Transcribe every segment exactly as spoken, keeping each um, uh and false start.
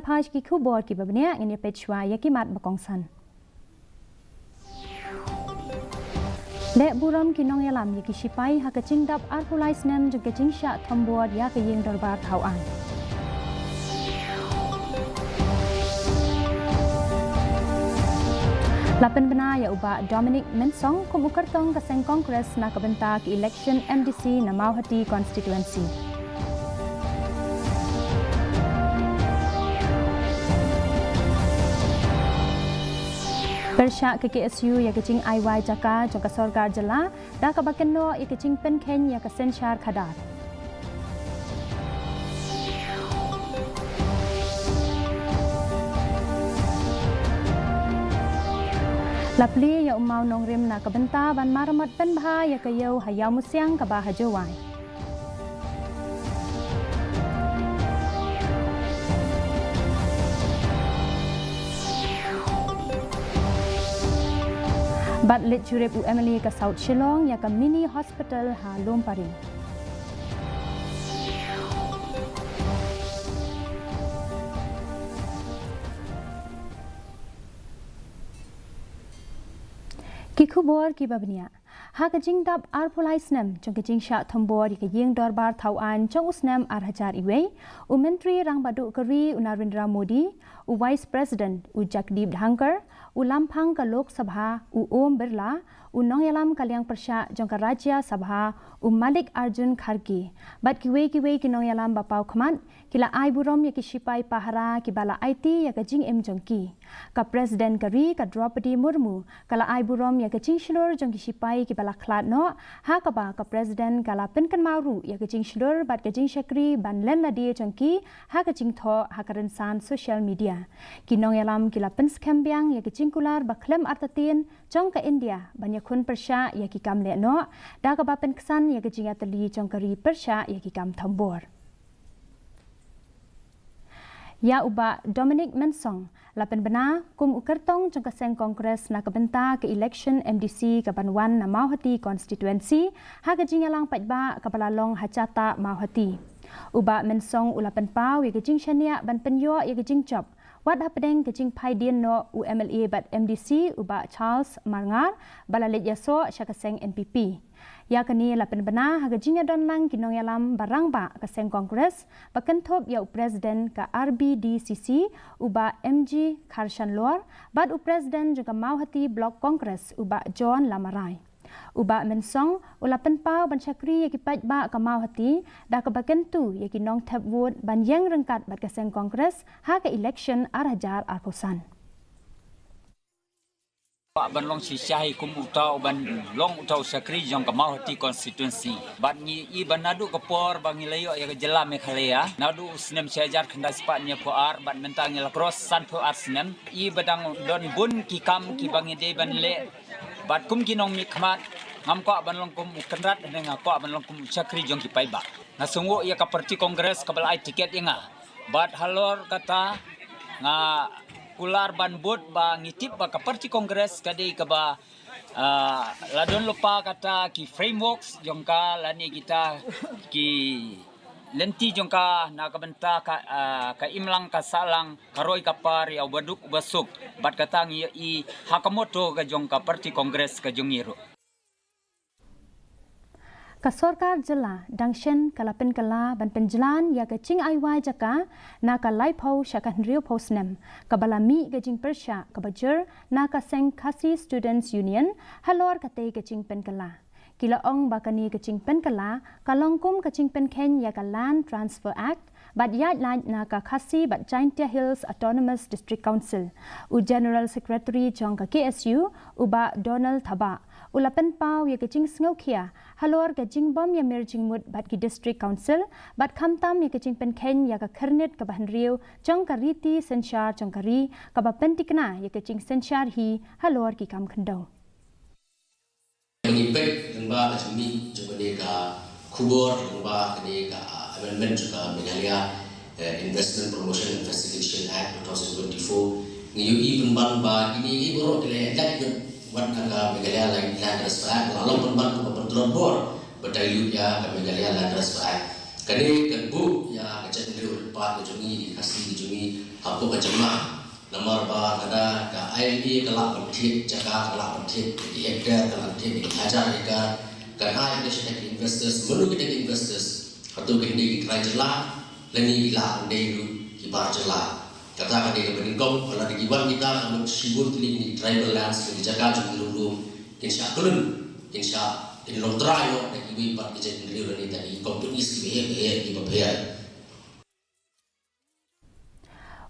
phai sha ki khubor kiba bniah, ngin ïa peit shuwa ïa ki mat ba kongsan. Leh burom ki nongïalam ïa ki shipai ha ka jingdap arphew lai snem jong ka jingshah thombor ïa ka ïing dorbar thaw aiñ. La pynbna ïa u Bah Dominic Mensong kum u kyrtong ka seng Congress na ka bynta ka election M D C na Mawhati constituency. Pyrshah ka K S U ïa ka jingai wai jaka jong ka sorkar jylla da kaba kynnoh ïa ka jingpynkheiñ ïa ka synshar khadar. La plie ïa u mawnongrim na ka bynta ban maramot pynbha ïa ka ïew ha Ïawmusiang kaba ha Jowai. Bad leit jurip u M L A ka South Shillong ïa ka mini hospital ha Lumparing. Ki khubor kiba bniah. Ha ka jingdap arphew lai snem jong ka jingshah thombor ïa ka ïing dorbar thaw aiñ jong u snem ar hajar wei, u Myntri Rangbah Duh ka ri u Narendra Modi, u Vice President u Jagdeep Dhankhar, u lamphang ka Lok Sabha u Om Birla, u nongïalam ka liang pyrshah jong ka Rajya Sabha u Mallikarjun Kharge bad kiwei kiwei ki nongïalam ba paw khmat ki la ai burom ïa ki shipai pahara kiba la aiti ïa ka jingim jong ki. Ka President ka ri ka Droupadi Murmu ka la ai burom ïa ka jingshlur jong ki shipai kiba la khlad noh, ha kaba ka President ka la pynkynmaw ruh ïa ka jingshlur bad ka jingshakri ban len lade jong ki ha ka jingthoh ha ka rynsan social media. Ki nongïalam ki la pynskhem biang ïa ka jingkular ba khlem artatien jong ka India ban ïakhun pyrshah ïa ki kam lehnoh, da kaba pynksan ïa ka jingïatylli jong ka ri pyrshah ïa ki kam thombor. Ïa u Bah Dominic Mensong la pynbna kum u kyrtong jong ka seng Congress na ka bynta ka election M D C kaban wan na Mawhati constituency, ha ka jingïalang paidbah kaba la long ha Jatah Mawhati. U Bah Mensong u la pynpaw ïa ka jingshaniah ban pynïoh ïa ka jingjop wat hapdeng ka jingphai dien noh u M L A bad M D C u Bah Charles Marngar ba la leit ïasoh sha ka seng N P P. Ïa kane la pynbna ha ka jingïadon lang ki nongïalam ba rangbah ka seng Congress ba kynthup ïa u President ka R B D C C u Bah M G Kharshanlor bad u President jong ka Mawhati Block Congress u Bah John Lamarai. U Bah Mensong u la pynpaw ban shakri ïa ki paidbah ka Mawhati da kaba kyntu ïa ki nongthep vote ban ïeng ryngkat bad ka seng Congress ha ka election ar hajar arphew san. Kwah ban long shisha hi kum uta u ban long uta u shakri jong ka Mawhati constituency. Bad ngi i ban naduh ka por ba ngi la ïoh ïa ka jylla Meghalaya, naduh u snem shi hajar khyndai spah hynñiewphew ar bad mynta ngi la cross sanphew ar snem. I ba dang don bun ki kam kiba ngi dei ban leh. Bad kum ki nongmihkhmat, ngam kwah ban long kum u kynrad, hynrei nga kwah ban long kum u shakri jong ki paidbah. Nga sngewnguh ïa ka party Congress kaba la ai ticket ïa nga. Bad halor kata nga kular ban bud ba ngi tip ba ka party Congress ka dei kaba, ah, la don lypa kata ki frameworks jong ka lane kita ki lynti jong ka na ka bynta ka, ah, ka imlang ka sahlang, ka roi ka par ïa uba duk uba suk. Bad kata ngi ïohi ha ka motto ka jong ka party Congress ka jong ngi ruh. Ka sorkar jylla dang shen ka la pynkylla ban pynjlan ïa ka jingai wai jaka na ka laiphew sha ka hynriewphew snem, kaba la mih ka jingpyrshah kaba jur na ka seng Khasi Students Union halor katei ka jingpynkylla. Ki la ong ba kane ka jingpynkylla ka long kum ka jingpynkheiñ ïa ka Land Transfer Act bad ïaid lait na ka Khasi bad Jaintia Hills Autonomous District Council. U General Secretary jong ka K S U u Bah Donald Thabah u la pynpaw ïa ka jingsngewkhia halor ka jingbym ïamir jingmut bad ki District Council bad khamtam ïa ka jingpynkheiñ ïa ka khyrnit kaba hynriew jong ka riti synshar jong ka ri kaba pynthikna ïa ka jingsynshar hi halor ki kam khyndew. Ngi peit lyngba ka jingmih jong kane ka khubor lyngba kane ka, ah, amendment jong ka Meghalaya, eh, Investment Promotion and Facilitation Act two thousand twenty-four. Ngi ïohi pynban ba kine ki baroh ki la ïaid wat na ka Meghalaya Land, Land Transfer Act, la long pynban kaba pyntlot bor ba dilute ïa ka Meghalaya Land Transfer Act. Kane ka buh ïa ka jaitbynriew ryngkat ka jong ngi, Khasi ka jong ngi, Hapoh ka jylla, namar ba lada ka I M A ka lah ban thied jaka, ka lah ban thied ki hektar, ka lah ban thied ki hajar hektar, kan ai ka shisha ki investors, mano kita ki investors? Hato kin dei ki trai jylla, lane ki lah ban dei ruh ki bar jylla? Kata ka dei kaba nyngkong, ba lada ki wan kita, ka mut shibun tylli ki tribal lands, ki jaka jong ki lum lum, kin shah khlun, kin shah, kin long trai noh da kiwei pat ki jaitbynriew lane da ki companies kiba heh heh kiba pher.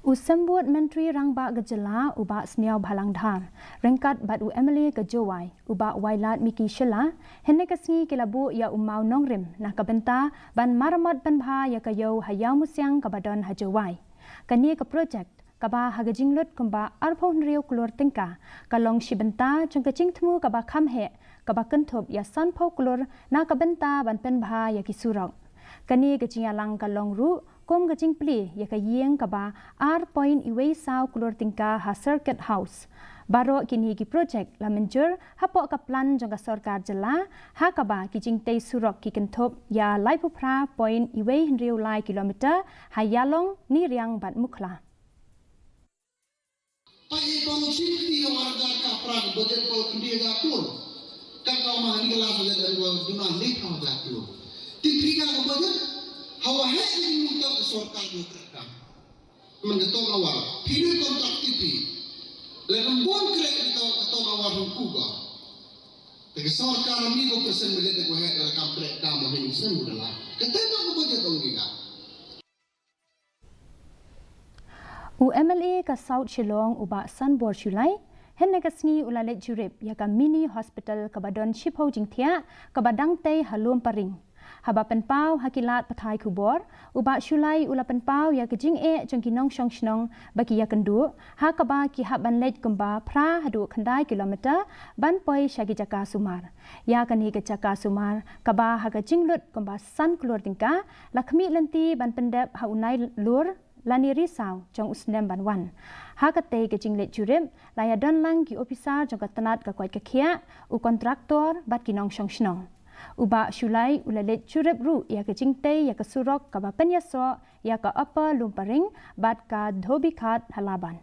U Symbud Myntri Rangbah ka jylla, u Bah Sniawbhalang Dhar, ryngkat bad u M L A ka Jowai, u Bah Wailadmiki Shylla, hynne ka sngi ki la buh ïa u maw nongrim na ka bynta ban maramot pynbha ïa ka ïew ha Ïawmusiang kaba don ha Jowai. Kane ka projek, kaba ha ka jinglut kumba arphew hynriew klur tyngka, ka long shi bynta jong ka jingthmu kaba kham heh, kaba kynthup ïa sanphew klur na ka bynta ban pynbha ïa ki surok. Kane ka jingïalang ka long ruh kum ka jingplie ïa ka ïing kaba ar point wei saw klur tyngka ha Circuit House. Baroh kine ki projek la mynjur hapoh ka plan jong ka sorkar jylla, ha kaba ki jingtei surok ki kynthup ïa laiphew phra point wei hynriew lai kilometer ha Ïalong, Niriang bad Mukhla. Peit ba u shisha ïa u arhajar khatphra, budget ba u khyndiat hajar klur. Ka kawma ha kane ka last budget ka duna laiphew hajar klur. Te phi ka budget, hawa heh ka jingmyntoi ka sorkar ka. Man ka tong awar, phi ne kontrak T P. Lada bun kreh ka tong, ka tong awar hangtu ba. Te ka sorkar mi ko persen budget ko heh, lada kam kreh kam ma hynñiew persen u da lai. Kata ka budget ong ni ka. U M L A ka South Shillong, u Bah Sanbor Shullai, hynne ka sngi u la leit jurip ïa ka mini hospital kaba don shiphew jingthiah, kaba dang tei ha Lumparing. Haba pynpaw ha ki lad pathai khubor, u Bah Shullai u la pynpaw ïa ka jingeh jong ki nongshong shnong ba ki ïakynduh, ha kaba ki hap ban leit kumba phra haduh khyndai kilometer ban poi sha ki jaka sumar. Ïa kane ka jaka sumar, kaba ha ka jinglut kumba san klur tyngka, la khmih lynti ban pyndep ha u nai lur lane risaw jong u snem ban wan. Ha katei ka jingleit jurip, la ïadon lang ki ophisar jong ka tnat ka koit ka khiah, u kontraktor bad ki nongshong shnong. U Bah Shullai u la leit jurip ruh ïa ka jingtei ïa ka surok kaba pynïasoh ïa ka Upper Lumparing bad ka Dhobikhat ha Laban.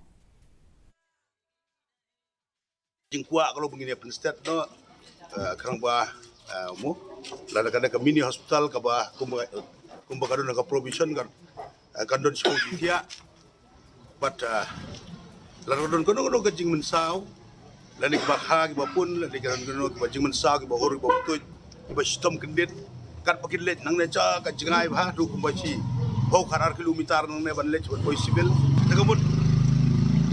Jingkwah ka long ba ngin ïa pynstet noh, eh, khnang ba, eh, mo, lada ka dei ka mini hospital kaba, kumba, kumba ka don ka provision kan, eh, kan don shiphew jingthiah. Bad, eh, lada ka don kano kano ka jingmynsaw, lane kiba kha kiba pun, lane ka don kano kiba jingmynsaw, kiba hur kiba tuid, kiba shitom kyndit. Katba kin leit nangne sha ka jngai bha, haduh kumba shiphew khatar kilometer nangne ban leit sha ban poi civil. Te ka mut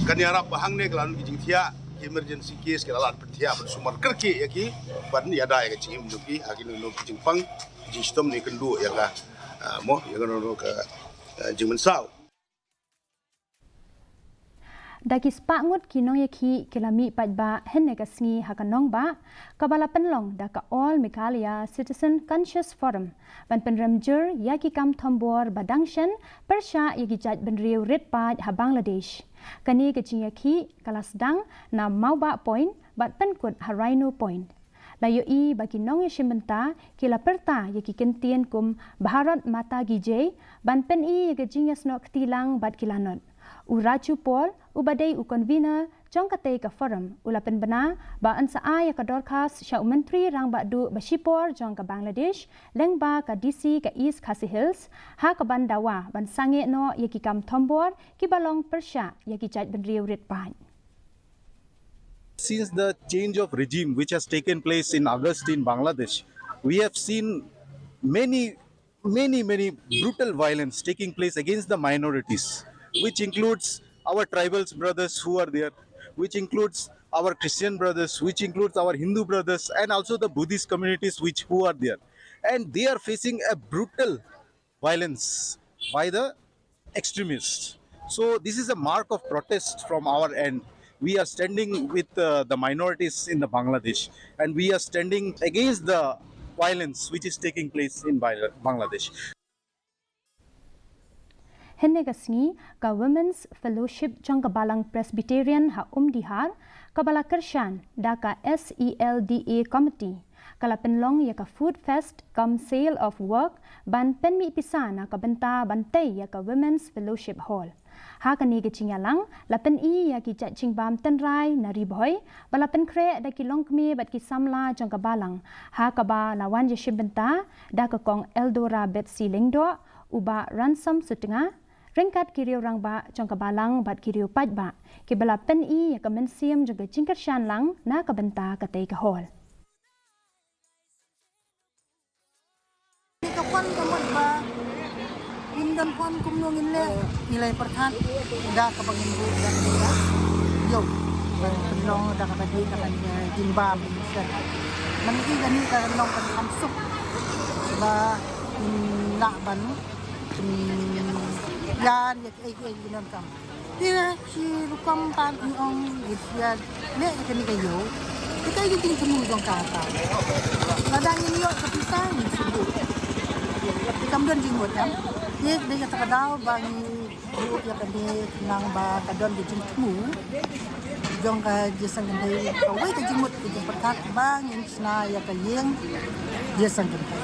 kan ïarap ba hangne ka la don ki jingthiah, ki emergency case ki la lah pynthiah ban sumar kyrkieh ïa ki, ban ïada ïa ka jingim jong ki ha kino kino ki jingpang, ki jingshitom ne kynduh ïa ka, ah, mo, ïa kano kano ka, ah, jingmynsaw. Da ki spah ngut ki nongïakhih ki la mih paidbah hynne ka sngi ha ka nongbah, kaba la pynlong da ka All Meghalaya Citizen Conscious Forum, ban pynrem jur ïa ki kam thombor ba dang shen pyrshah ïa ki jaitbynriew rit paid ha Bangladesh. Kane ka jingïakhih ka la sdang na Mawbah Point bad pynkut ha Rhino Point. La ïohi ba ki nongïashim bynta ki la pyrta ïa ki kyntien kum Bharat Mata Ki Jai, ban pyni ïa ka jingïasnoh kti lang bad ki lanot. U Raju Paul, uba dei u convener jong katei ka forum, u la pynbna ba yn sa ai ïa ka dorkhas sha u Myntri Rangbah Duh ba shipor jong ka Bangladesh, lyngba ka D C ka East Khasi Hills, ha kaban dawa ban sangeh noh ïa ki kam thombor kiba long pyrshah ïa ki jaitbynriew rit paid. Since the change of regime which has taken place in August in Bangladesh, we have seen many, many, many brutal violence taking place against the minorities, which includes our tribal brothers who are there, which includes our Christian brothers, which includes our Hindu brothers, and also the Buddhist communities which, who are there. And they are facing a brutal violence by the extremists. So this is a mark of protest from our end. We are standing with, uh, the minorities in the Bangladesh, and we are standing against the violence which is taking place in Bangla-, Bangladesh. Hynne ka sngi, ka Women's Fellowship jong ka Balang Presbyterian ha Umdihar, kaba la kyrshan da ka S E L D A Committee, ka la pynlong ïa ka Food Fest cum Sale of Work, ban pynmih pisa na ka bynta ban tei ïa ka Women's Fellowship Hall. Ha kane ka jingïalang la pyni ïa ki jait jingbam tynrai na Ri Bhoi ba la pynkhreh da ki longkmie bad ki samla jong ka balang, ha kaba la wan ïashim bynta da ka Kong Eldora Betsy Lyngdoh, u Bah Ransom Sutnga, ryngkat ki riew rangbah jong ka balang bad ki riew paidbah, kiba la pyni ïa ka mynsiem jong ka jingkyrshan lang na ka bynta katei ka hall. Ka pon ka mut ba ngim don pon kumno ngin leh, ngi la pyrkhat da kaba ngin buh da kaba ïoh ban pynlong da kaba dei da kaba jingbam. Man ki kane ka long ka kham suk ba ngin lah ban, ngin ïa ïa ki ei ki ei ki donkam. Te shi rukom pat ngi ong ngi ïa leh ïa kane ka ïew. Te kaei ka jingthmu jong ka pat, lada ngin ïoh ka pisa ngin sngewbha. Te kam don jingmut em. Te dei kata ka daw ba ngi buh ïa kane khnang ba ka don ka jingthmu jong ka Jingïaseng Kynthei, kawei ka jingmut ka jingpyrkhat ba ngin shna ïa ka ïing Jingïaseng Kynthei.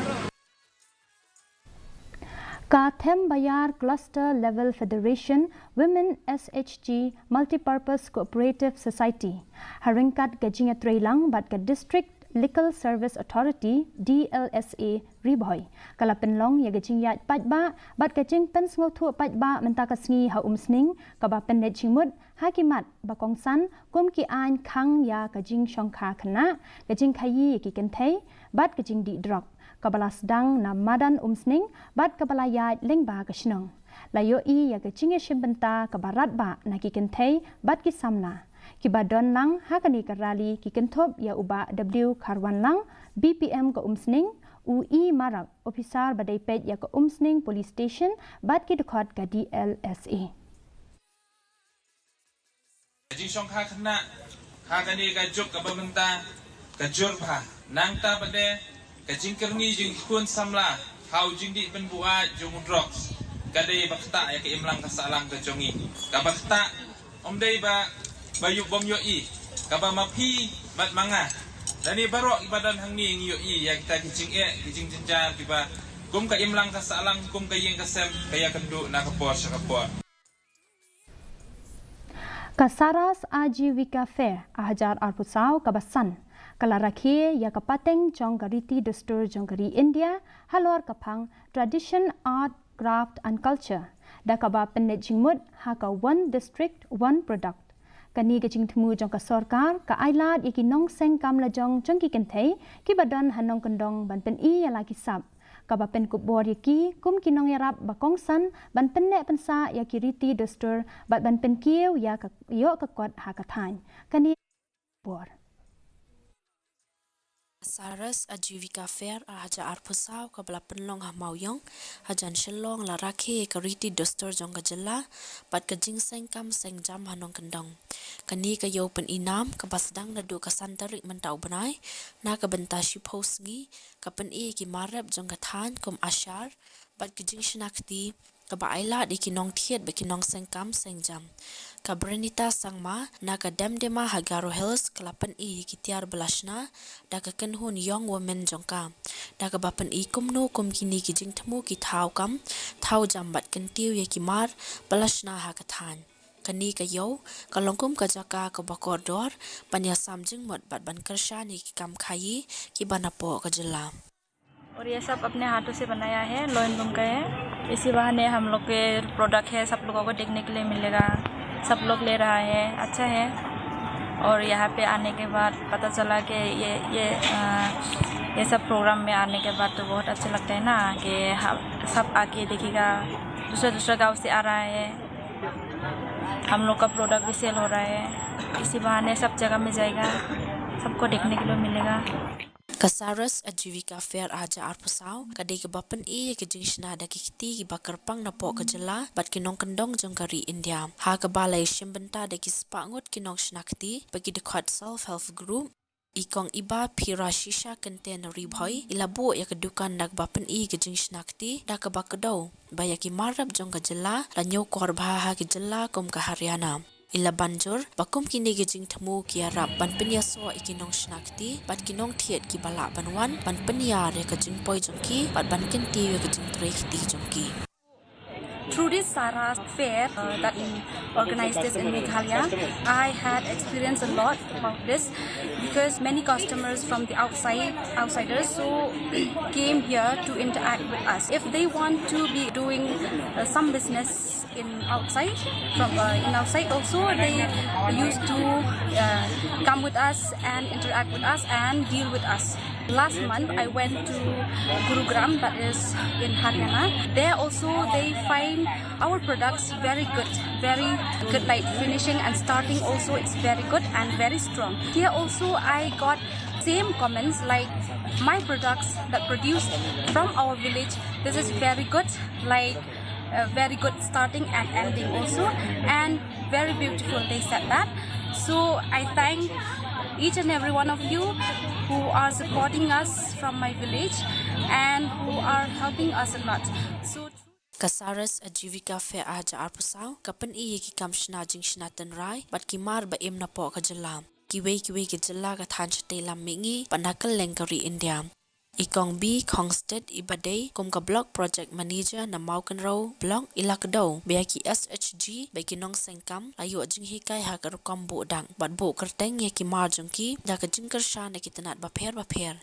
Ka Them Bayar Cluster Level Federation Women S H G Multipurpose Cooperative Society, ha ryngkat ka jingïatreilang bad ka District Legal Service Authority, D L S A, Ri Bhoi, ka la pynlong ïa ka jingïaid paidbah bad ka jingpynsngewthuh paidbah mynta ka sngi ha Umsning, kaba pynleit jingmut ha ki mat ba kongsan kum ki aiñ khang ïa ka jingshongkha khynnah, ka jingkhaïi ïa ki kynthei bad ka jingdih drok, kaba la sdang na madan Umsning bad kaba la ïaid lyngba ka shnong. La ïohi ïa ka jingïashim bynta kaba radbah na ki kynthei bad ki samla. Kiba don lang ha kane ka rally ki kynthup ïa u Bah W Kharwanlang, B P M ka Umsning, u E Marak, ophisar ba dei peit ïa ka Umsning Police Station, bad ki dkhot ka D L S A. Ka jingshongkha khynnah ha kane ka juk kaba mynta ka jur bha, nangta ba dei ka jingkyrni jong ki khun samla ha u jingdih pynbuaid jong u drugs, ka dei ba ktah ïa ka imlang ka sahlang ka jong ngi. Kaba ktah ym dei ba, ba ïoh bym ïohi, kaba ma phi bad ma nga, lane baroh kiba don hangne ngi ïohi ïa kita ki jingeh, ki jingjynjar kiba kum ka imlang ka sahlang, kum ka ïing ka sem ka ïakynduh na ka por sha ka por. Ka Saras Ajivika Fair ar hajar arphew saw kaba san, ka la rakhe ïa ka pateng jong ka riti dustur jong ka ri India halor ka phang Tradition, Art, Craft and Culture, da kaba pynleit jingmut ha ka One District, One Product. Kane ka jingthmu jong ka sorkar ka ailad ïa ki nongseng kam lajong jong ki kynthei kiba don ha nongkyndong ban pyni ïa la ki sap, kaba pynkup bor ïa ki kum ki nongïarap ba kongsan ban pynneh pynsah ïa ki riti dustur bad ban pynkiew ïa ka ïoh ka kot ha ka thaiñ. Kane bor. Saras Ajivika Fair ar hajar arphew saw kaba la pynlong ha Mawïong, hajan Shillong, la rakhe ïa ka riti dustur jong ka jylla bad ka jingseng kam seng jam ha nongkyndong. Kane ka ïew pyni nam kaba sdang naduh ka san tarik mynta u bnai na ka bynta shiphew sngi, ka pyni ïa ki mar rep jong ka thaiñ kum ashar bad ka jingshna kti kaba ailad ïa ki nongthied bad ki nongseng kam seng jam. Ka Brenita Sangma na ka Demdema ha Garo Hills ka la pyni ïa ki tiar ba la shna da ka kynhun Young Women jong ka, da kaba pyni kumno kum kine ki jingthmu ki thaw kam thaw jam bad kyntiew ïa ki mar ba la shna ha ka thaiñ. Kane ka ïew ka long kum ka jaka kaba kordor ban ïasam jingmut bad ban kyrshan ïa ki kam khaïi kiba napoh ka jylla. और ये सब अपने हाथों से बनाया है, लोइन लूम का है। इसी बहाने हम लोग के प्रोडक्ट है, सब लोगों को देखने के लिए मिलेगा, सब लोग ले रहा है, अच्छा है। और यहाँ पे आने के बाद पता चला कि ये, ये, अ, ये सब प्रोग्राम में आने के बाद तो बहुत अच्छा लगता है ना, कि हम सब आके देखेगा, दूसरा, दूसरा गांव से आ रहा है, हम लोग का प्रोडक्ट भी सेल हो रहा है, इसी बहाने सब जगह में जाएगा, सबको देखने के लिए मिलेगा। Ka Saras Ajivika Fair ar hajar arphew saw ka dei kaba pyni ïa ka jingshna da ki kti kiba kyrpang napoh ka jylla bad ki nongkyndong jong ka ri India, ha kaba la ïashim bynta da ki spah ngut ki nongshna kti bad ki dkhot self help group. I Kong Iba Phira Shisha Kynte na Ri Bhoi i la buh ïa ka dukan da kaba pyni ïa ka jingshna kti da kaba kdew ba ïa ki mar rep jong ka jylla la ñiewkor bha ha ki jylla kum ka Haryana. I la ban jur ba kum kine ki jingthmu ki ïarap ban pynïasoh ïa ki nongshna kti bad ki nongthied kiba lah ban wan ban pynïar ïa ka jingpoi jong ki bad ban kyntiew ïa ka jingtrei kti jong ki. Through this Sara's fair uh, that we organized this in Meghalaya, I had experienced a lot about this because many customers from the outside, outsiders, so came here to interact with us. If they want to be doing uh, some business in outside, from uh, in outside also, they used to uh, come with us and interact with us and deal with us. Last month, I went to Gurugram, that is in Haryana. There also, they find our products very good, very good, like finishing and starting also, it's very good and very strong. Here also, I got same comments like my products that produced from our village, this is very good, like uh, very good starting and ending also, and very beautiful, they said that. So I thank each and every one of you who are supporting us from my village and who are helping us a lot. So Kasaras Ajivika Fair arhajar arphew saw ka pyni ïa ki kam shna jingshna tynrai bad ki mar ba im napoh ka jylla, kiwei kiwei ki jylla ka thain shatei lam mihngi bad na kylleng ka ri India. I Kong B Khongstead iba dei kum ka Block Project Manager na Mawkynrew Block i la kdew ba ïa ki SHG bad ki nongseng kam la ïoh jinghikai ha ka rukom buh dak bad buh kyrteng ïa ki mar jong ki da ka jingkyrshan na ki tnat bapher bapher.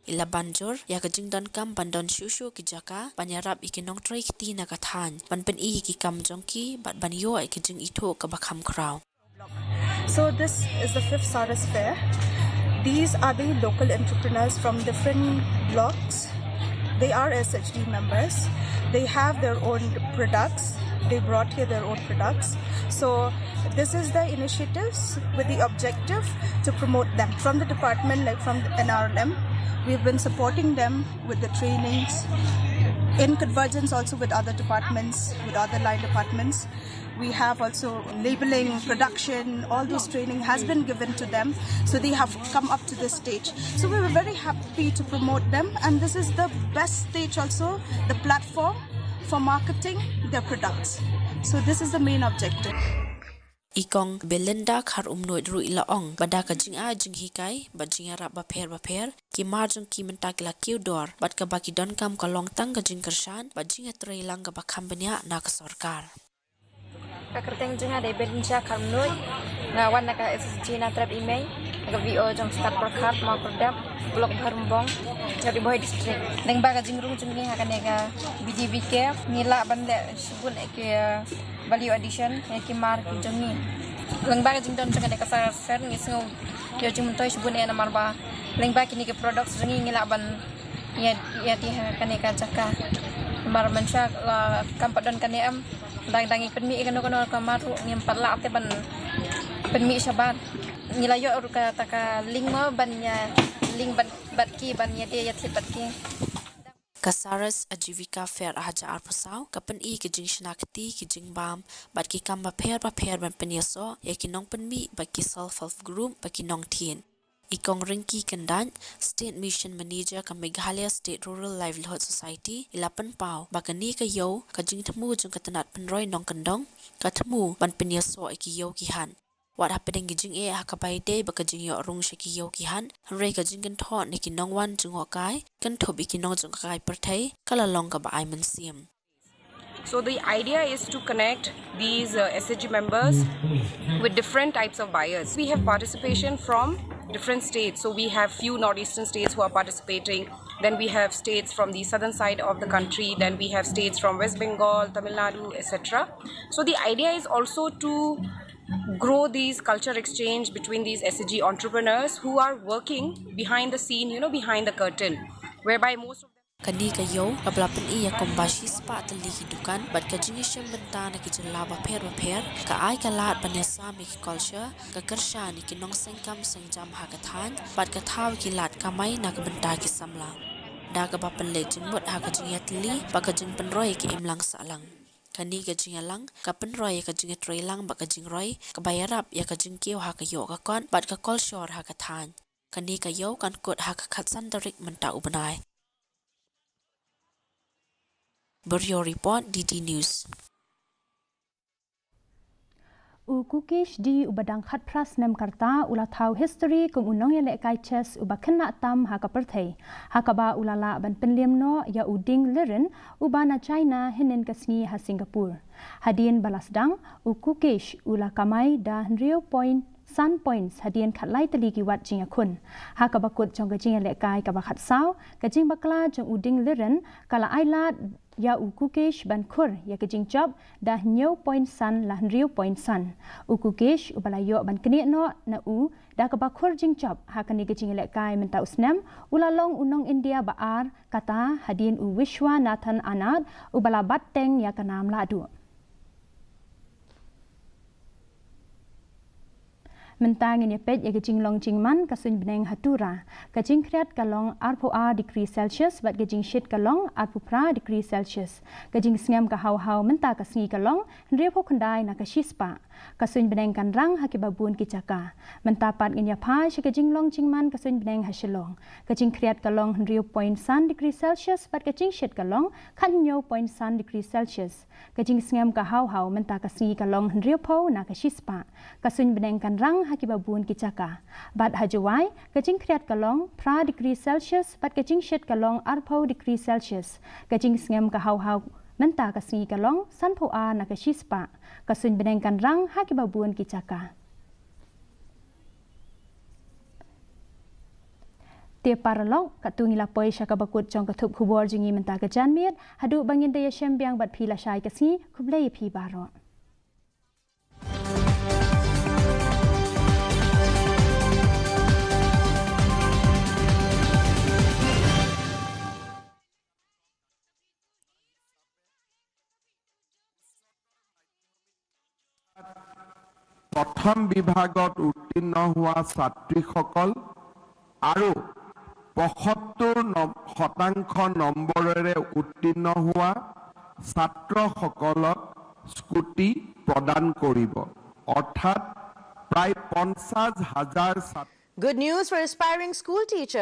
I la ban jur ïa ka jingdonkam ban don shuh shuh ki jaka ban ïarap ïa ki nongtrei kti na ka thain ban pyni ïa ki kam jong ki bad ban ïoh ïa ka jingithuh kaba kham khraw. So this is the fifth Saras Fair. These are the local entrepreneurs from different blocks. They are SHG members. They have their own products. They brought here their own products. So this is the initiatives with the objective to promote them. From the department, like from the NRLM, we've been supporting them with the trainings in convergence also with other departments, with other line departments. We have also labeling, production, all those training has been given to them. So they have come up to this stage. So we were very happy to promote them, and this is the best stage also, the platform for marketing their products. So this is the main objective. I Kong Belinda Kharumnuid ruh i la ong ba da ka jingai jinghikai bad jingïarap bapher bapher ki mar jong ki mynta ki la kiew dor bad kaba ki donkam ka long tang ka jingkyrshan bad jingïatreilang kaba kham bniah na ka sorkar. Ka kyrteng jong nga dei Belinda Kharumnuid. Nga wan na ka SHG Natrep Imei, na ka VO jong Stad Pyrkhat, Mawkyrdep, Block Bharumbong, Ri Bhoi District. Lyngba ka jingrung jong ngi ha kane ka BDBK, ngi lah ban leh shibun ïa ki value addition ïa ki mar ki jong ngi. Lyngba ka jingdon jong kane ka Saras Fair ngi sngew ïoh jingmyntoi shibun ïa namar ba lyngba kine ki products jong ngi ngi lah ban ïa ïa ti ha kane ka jaka. Namar mynshuwa la kam pat don kane em. Dang dang ngi pynmih ïa kano kano ka mar ruh ngim pat lah te ban pynmih shabar. Ngi la ïoh ruh kata ka link mo ban ïa link bad bad ki ban ïa te ïa thied bad ki. Ka Saras Ajivika Fair arhajar arphew saw ka pyni ka jingshna kti, ki jingbam bad ki kam bapher bapher ban pynïasoh ïa ki nongpynmih bad ki self help group bad ki nongthied. I Kong Ringki Kyndait, State Mission Manager ka Meghalaya State Rural Livelihood Society, i la pynpaw ba kane ka ïew ka jingthmu jong ka tnat pynroi nongkyndong ka thmu ban pynïasoh ïa ki ïew ki hat. Wat hapdeng ki jingeh ha kaba ïadei bad ka jingïoh rung sha ki ïew ki hat, hynrei ka jingkynthoh na ki nongwan jngohkai kynthup ïa ki nongjngohkai pyrthei ka la long kaba ai mynsiem. So the idea is to connect these uh, SHG members with different types of buyers. We have participation from different states. So we have few northeastern states who are participating. Then we have states from the southern side of the country. Then we have states from West Bengal, Tamil Nadu, et cetera. So the idea is also to grow these culture exchange between these SHG entrepreneurs who are working behind the scene, you know, behind the curtain, whereby most of Kane ka ïew kaba la pyni ïa kumba shispah tylli ki dukan bad ka jingïashem bynta na ki jylla bapher bapher ka ai ka lad ban ïasam ïa ki culture, ka kyrshan ïa ki nongseng kam seng jam ha ka thaiñ bad ka thaw ïa ki lad kamai na ka bynta ki samla. Da kaba pynleit jingmut ha ka jingïatylli bad ka jingpynroi ïa ki imlang sahlang. Kane ka jingïalang ka pynroi ïa ka jingïatreilang bad ka jingroi kaba ïarap ïa ka jingkiew ha ka ïoh ka kot bad ka kolshor ha ka thaiñ. Kane ka ïew kan kut ha ka khatsan tarik mynta u bnai. Bureau Report, DD News. U Kukesh D uba dang khatphra snem ka rta u la thaw history kum u nongïalehkai chess uba khynnah tam ha ka pyrthei, ha kaba u la lah ban pynliem noh ïa u Ding Liren uba na China hynnin ka sngi ha Singapore. Hadien ba la sdang, u Kukesh u la kamai da hynriew point san points hadien khatlai tylli ki wat jingïakhun. Ha kaba kut jong ka jingïalehkai kaba khatsaw, ka jingbakla jong u Ding Liren ka la ailad ïa u Kukesh ban khur ïa ka jingjop da hynñiew point san la hynriew point san. U Kukesh uba la ïoh ban knieh noh na u da kaba khur jingjop ha kane ka jingïalehkai mynta u snem, u la long u nong India ba ar kata hadien u Vishwanathan Anand uba la bat teng ïa ka nam lahduh. Mynta ngin ïa peit ïa ka jinglong jingman ka suiñ bneng ha Tura. Ka jingkhriat ka long arphew ar degree Celsius bad ka jingshit ka long arphew phra degree Celsius. Ka jingsngem ka haw haw mynta ka sngi ka long hynriewphew khyndai na ka shispah. Ka suiñ bneng kan rang ha kiba bun ki jaka. Mynta pat ngin ïa phai sha ka jinglong jingman ka suiñ bneng ha Shillong. Ka jingkhriat ka long hynriew point san degree Celsius bad ka jingshit ka long khathynñiew point san degree Celsius. Ka jingsngem ka haw haw mynta ka sngi ka long hynriewphew na ka shispah. Ka suiñ bneng kan rang ha kiba bun ki jaka. Bad ha Jowai, ka jingkhriat ka long phra degree Celsius bad ka jingshit ka long arphew degree Celsius. Ka jingsngem ka haw haw mynta ka sngi ka long sanphew ar na ka shispah. Ka suiñ bneng kan rang ha kiba bun ki jaka. Te paralok, katto ngi la poi sha kaba kut jong ka thup khubor jong ngi mynta ka janmiet, haduh ba ngin da ïashem biang bad phi lashai ka sngi, khublei ïa phi baroh. প্ৰথম বিভাগত উত্তীৰ্ণ হোৱা ছাত্ৰীসকল আৰু পঁয়সত্তৰ নম-, শতাংশ নম্বৰেৰে উত্তীৰ্ণ হোৱা ছাত্ৰসকলক স্কুটি প্ৰদান কৰিব। অৰ্থাৎ প্ৰায় পঞ্চাছ হাজাৰ ছাত্ৰ Good news for aspiring school teachers.